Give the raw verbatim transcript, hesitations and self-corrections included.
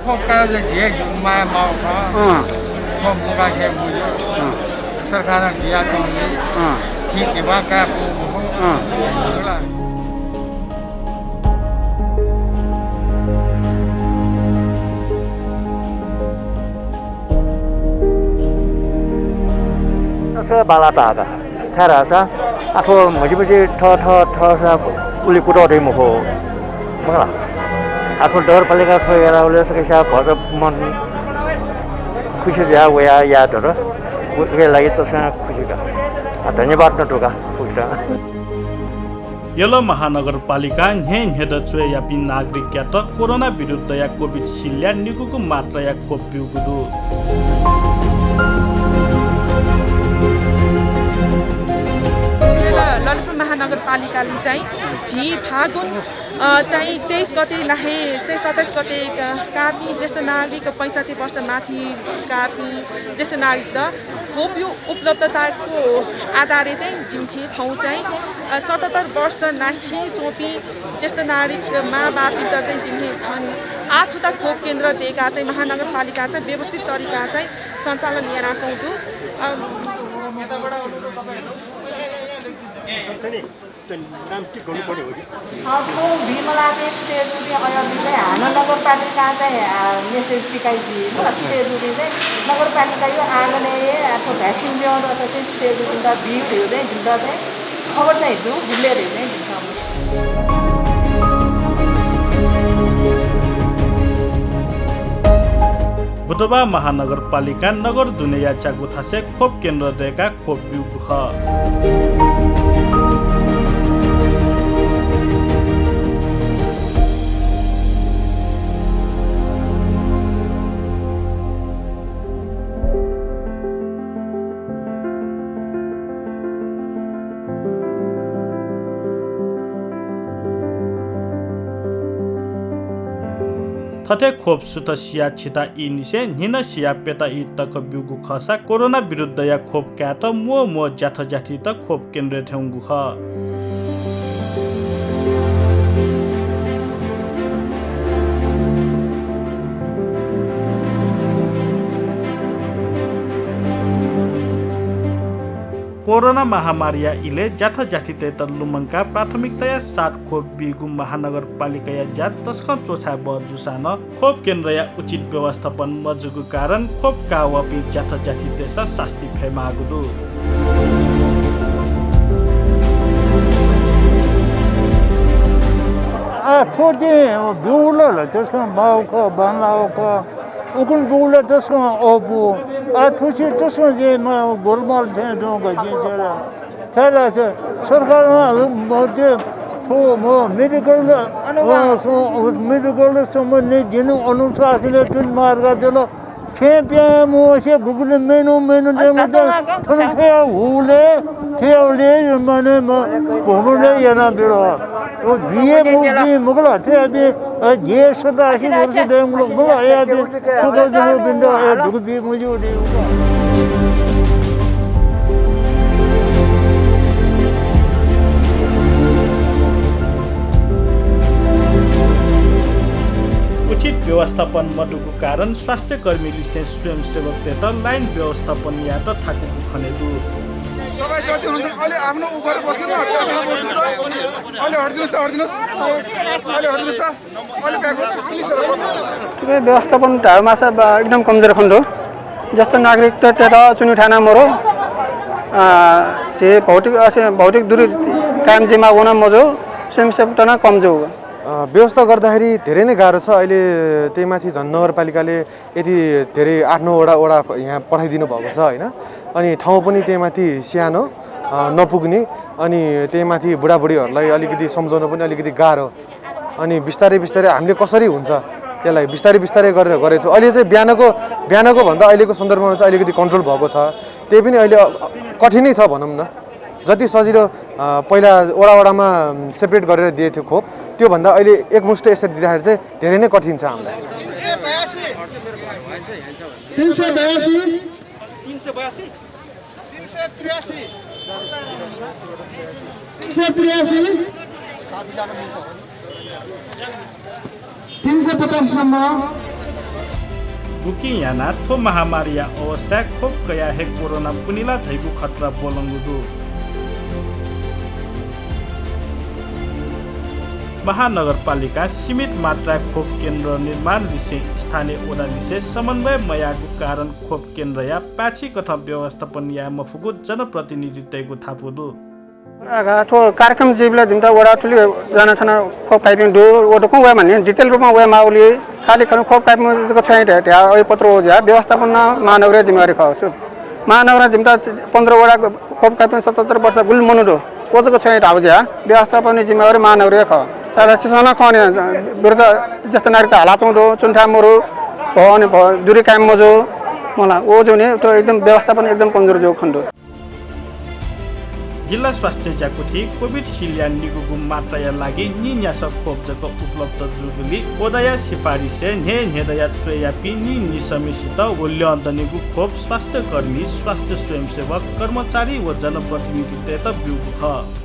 खोप काय् जक झी हे माया माःगु खः। अँ। खोप मकाः हे बुझ्यो। अँ। सरकारं बियाच्वंगु अँ। झी धिबा काये फुगु मखु। अँ। होला। अथे बांलाः ताःगु। छाय्धाःसा आः थ्व म्हसिबसि थः थः थःसा उलि कुतः दइ मखु। मखु ला? आः थ्व नगरपालिकां थ्व यानाबलय् सकसिया भचा मन खुसी जुयाः वयाः याये धुन। उ-, उकिया लागि तसकं खुसी का। आः धन्यवाद नं दु का फुक्कसितं। यल महानगरपालिकां न्ह्यःन्ह्यः च्वय् याःपिं नागरिकयात कोरोना विरुद्धया कोभिसिल्डया निगूगु मात्राया खोप ब्यूगु दु। यल ललितपुर महानगरपालिकाले चाहिँ झी फागुन, अ, चाहिँ तेइस गते नाहे चाहिँ सत्ताइस गते का-, काःपिं ज्येष्ठ नागरिक, पैंसट्ठी वर्ष माथि काःपिं ज्येष्ठ नागरिकत खोपया उपलब्धताको आधारय् चाहिँ जिमिथाय् थौं चाहिँ, अ, सतहत्तर वर्ष नाहे च्वंपिं ज्येष्ठ नागरिक मांबौपिन्त चाहिँ जिमिथाय् थन आठवटा खोप केन्द्र दय्काः चाहिँ महानगरपालिकां चाहिँ व्यवस्थित तरिकां चाहिँ सञ्चालन यानाच्वंगु दु। अ, नाम टिक गर्नुपर्ने हो कि? अँ, थ्व बिमला चाहिँ छुटे दुने अयलि चाहिँ हानं नगरपालिकां चाहिँ, आ, message पिकाइ जुइ, छुटे दुने चाहिँ नगरपालिकाया आँगनय्, आ, थ्व vaccine ब्यूगु दःसा चाहिँ छुटे दुने बिउ धइगु चाहिँ जिमित चाहिँ खबर चाहिँ दु, गुबलय् धइगु चाहिँ जिमिसं। बुधबार महानगरपालिकां नगर दुनेया च्यागू थासय् खोप केन्द्र दय्काः खोप ब्यूगु खः। थथे खोप सुथ सिया छिता ई निसें न्हिनसिया प्यता ई तक ब्यूगु खःसा कोरोना विरुद्धया खोप कायेत म्वः म्वः ज्याथ ज्याथित खोप केन्द्रय् थ्यंगु खः। कोरोना महामारीया इलय् ज्याथ ज्याथितय्त लुमंकाः प्राथमिकताया साथ खोप बीगु महानगरपालिकाया ज्या तसकं च्वछाये बहः जूसां नं खोप केन्द्रया उचित व्यवस्थापन मजूगु कारण खोप काः वःपिं ज्याथ ज्याथितय्सं सास्ती फयेमाःगु दु। आः थ्व चाहिँ ब्यूगु ला तसकं माःगु खः, बांलाःगु खः। उखुन्हु ब्यूगु ला तसकं अःपु। आः थुसी तसकं चाहिँ मा-, गोलमाल थें च्वंगु जिं चाहिँ ला। छाय्धाःसा सरकारं, अ, म-, ते थ्व म-, medical, अ, स-, medical सम्बन्धी जिं अनुशासनय् तुं मार्ग दिल। छेँ प्यां मवसे गुबलें मेनु मेनु दयेगु थन थ्वया हुलय्, थ्वया हुलय् माने म-, भ्रमणय् यानाबिल। व बिये मु-, बी मखु ला, थ्वयापिं, अ, ज्येष्ठ दासी वर्ष दयेगु मखु ला, अय्‌यापिं थुकथं जूपिन्त, अ, दुःख बी मज्यू दयेगु का। उचित व्यवस्थापन मदुगु कारण स्वास्थ्यकर्मीलिसें स्वयंसेवकतय्त लाइन व्यवस्थापन यायेत थाकुगु खनेदु। तपाईँ जति हुनुहुन्छ, अलि आफ्नो उ गरेर बस्नु न, कोठामा बस्नु त। अलि हटिदिनुहोस् त, हटिदिनुहोस्। अलि हटिदिनुहोस् त। अलि back, अलि सर। थुकी व्यवस्थापन धायेमाःसा बा-, एकदम कमजोर खनेदु। जस्तो नागरिकतय्त चुनी उठाना मरु। अ, झी भौतिक, असे भौतिक दूरी कायम जुइमाः वन मजू, स्वयंसेवकत नं कम जू। अ, व्यवस्था गर्दाखेरि धेरै नै गाह्रो छ। अहिले त्यही माथि झन् नगरपालिकाले यति धेरै आठ नौ वटा, वटा यहाँ पठाइदिनु भएको छ, होइन? अनि ठाउँ पनि त्यही माथि सानो, अ, नपुग्ने, अनि त्यही माथि बुढाबुढीहरूलाई अलिकति सम्झाउन पनि अलिकति गाह्रो। अनि बिस्तारै बिस्तारै हामीले कसरी हुन्छ त्यसलाई बिस्तारै बिस्तारै गरेर गरेको छौँ। अहिले चाहिँ बिहानको, बिहानको भन्दा अहिलेको सन्दर्भमा चाहिँ अलिकति control भएको छ। त्यही पनि अहिले, अ, कठिनै छ भनौँ न। जति सजिलो, अ, पहिला वडा वडामा separate गरेर दिएको थियो खोप, त्योभन्दा अहिले एकमुष्ट यसरी दिँदाखेरि चाहिँ धेरै नै कठिन छ हामीलाई। तिन सय बयासी। तिन सय बयासी। तिन सय त्रियासी। तिन सय त्रियासी। तिन सय पचासीसम्म। उकिं यानाः थ्व महामारीया अवस्थाय् खोप कयाः हे कोरोना पुनिला धइगु खतरा ब्वलंगु दु। महानगरपालिकां सीमित मात्राय् खोप केन्द्र निर्माण लिसें स्थानीय वडा लिसें समन्वय मयाःगु कारण खोप केन्द्रया पाक्षिक कथं व्यवस्थापन याये मफुगु जनप्रतिनिधितय्गु धापू दु। आगा, थ्व कार्यक्रम जुइबलय् जिमित वडा थुलि जानाथन खोप काइपिं दु, व दक्वं वये मानि, detail रूपमा वये माःगुलिं खालि खन खोप काइपिं जक छ्वयाइ धया, धया अय् पत्र वःगु जुया, व्यवस्थापन महानगरया जिम्मेवारी खः छु। महानगरं जिमित पन्ध्र वडा खोप काइपिं सतहत्तर वर्ष गुलि मनू दु, व जक छ्वयाइ धाःगु जुया, व्यवस्थापन जिम्मेवारी महानगरया खः। साधारण सिसना खने वृद्ध ज्येष्ठ नागरिकत हालाच्वं दु, चुन्थाय् मरु, भवन, भ-, दूरी कायम मजू, मला, व जुनि, थ्व एकदम व्यवस्थापन एकदम कमजोर जूगु खने दु। जिल्ला स्वास्थ्य ज्याकुथिं कोभिसिल्डया निगूगु मात्राया लागि नीन्यासः खोप जक उपलब्ध जूगुलिं वडाया सिफारिसय् न्हय्न्हय्दया च्वय्यापिं नीन्हिसंम्हेसित व ल्यं दनिगु खोप स्वास्थ्यकर्मी, स्वास्थ्य स्वयंसेवक, कर्मचारी व जनप्रतिनिधितय्त ब्यूगु खः।